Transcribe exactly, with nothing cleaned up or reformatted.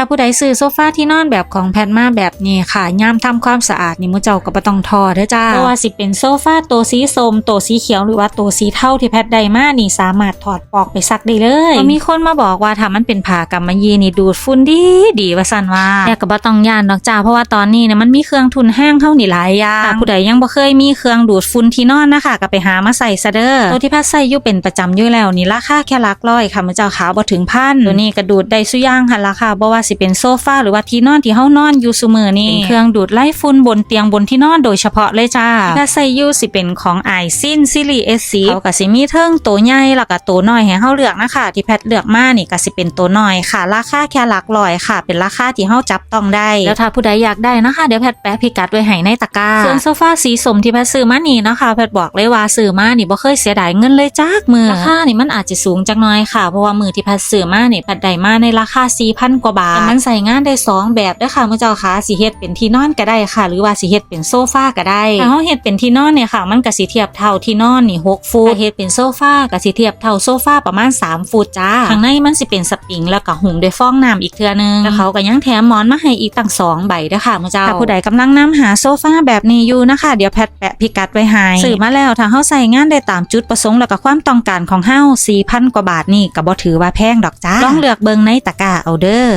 ถ้าผู้ใดซื้อโซฟาที่นอนแบบของแพทมาแบบนี้ค่ะ ยามทำความสะอาดนี่หมู่เจ้าก็บ่ต้องท้อเด้อจ้า เพราะว่าสิเป็นโซฟาตัวสีส้ม ตัวสีเขียว หรือว่าตัวสีเทาที่แพทได้มานี่ สามารถถอดปลอกไปซักได้เลย ก็มีคนมาบอกว่าถ้ามันเป็นผ้ากำมะหยี่นี่ดูดฝุ่นดีดีว่าซั่นว่า แต่ก็บ่ต้องย้านดอกจ้า เพราะว่าตอนนี้เนี่ยมันมีเครื่องทุนแฮงเฮานี่หลายอย่าง ถ้าผู้ใดยังบ่เคยมีเครื่องดูดฝุ่นที่นอนนะคะ ก็ไปหามาใส่ซะเด้อ ตัวที่แพทใส่อยู่เป็นประจำอยู่แล้วนี่ ราคาแค่หลักร้อยค่ะหมู่เจ้าขา บ่ถึงพัน ตัวนี้ก็ดูดได้ซุอย่างหั่นล่ะค่ะ บ่ว่าสิเป็นโซฟาหรือว่าที่นอนที่เฮานอนอยู่ซุมื้อนี้ เป็นเครื่องดูดไล่ฝุ่นบนเตียงบนที่นอนโดยเฉพาะเลยจ้า ที่แพทใส่อยู่สิเป็นของ Aisin Series S เขาก็สิมีเทิงตัวใหญ่แล้วก็ตัวน้อยให้เฮาเลือกนะคะ ที่แพทเลือกมานี่ก็สิเป็นตัวน้อยค่ะ ราคาแค่หลักร้อยค่ะ เป็นราคาที่เฮาจับต้องได้ แล้วถ้าผู้ใดอยากได้นะคะ เดี๋ยวแพทแปะพิกัดไว้ให้ในตะกร้า ส่วนโซฟาสีส้มที่แพทซื้อมานี่นะคะ แพทบอกเลยว่าซื้อมานี่บ่เคยเสียดายเงินเลยจักมื้อ ราคานี่มันอาจจะสูงจักหน่อยค่ะ เพราะว่ามื้อที่แพทซื้อมานี่แพทได้มาในราคาสี่พันกว่าบาท แต่มันใส่งานได้สองแบบเด้อค่ะหมู่เจ้าขา สิเฮ็ดเป็นที่นอนก็ได้ค่ะ หรือว่าสิเฮ็ดเป็นโซฟาก็ได้ ถ้าเฮาเฮ็ดเป็นที่นอนเนี่ยค่ะ มันก็สิเทียบเท่าที่นอนนี่หกฟุต ถ้าเฮ็ดเป็นโซฟาก็สิเทียบเท่าโซฟาประมาณสามฟุตจ้า ข้างในมันสิเป็นสปริงแล้วก็หุ้มด้วยฟองน้ำอีกเทื่อนึง แล้วเขาก็ยังแถมหมอนมาให้อีกตั้งสองใบเด้อค่ะหมู่เจ้า ถ้าผู้ใดกำลังนำหาโซฟาแบบนี้อยู่นะคะ เดี๋ยวแพทแปะพิกัดไว้ให้ ซื้อมาแล้วถ้าเฮาใส่งานได้ตามจุดประสงค์แล้วก็ความต้องการของเฮา สี่พันกว่าบาทนี่ก็บ่ถือว่าแพงดอกจ้า ลองเลือกเบิ่งในตะกร้าเอาเด้อ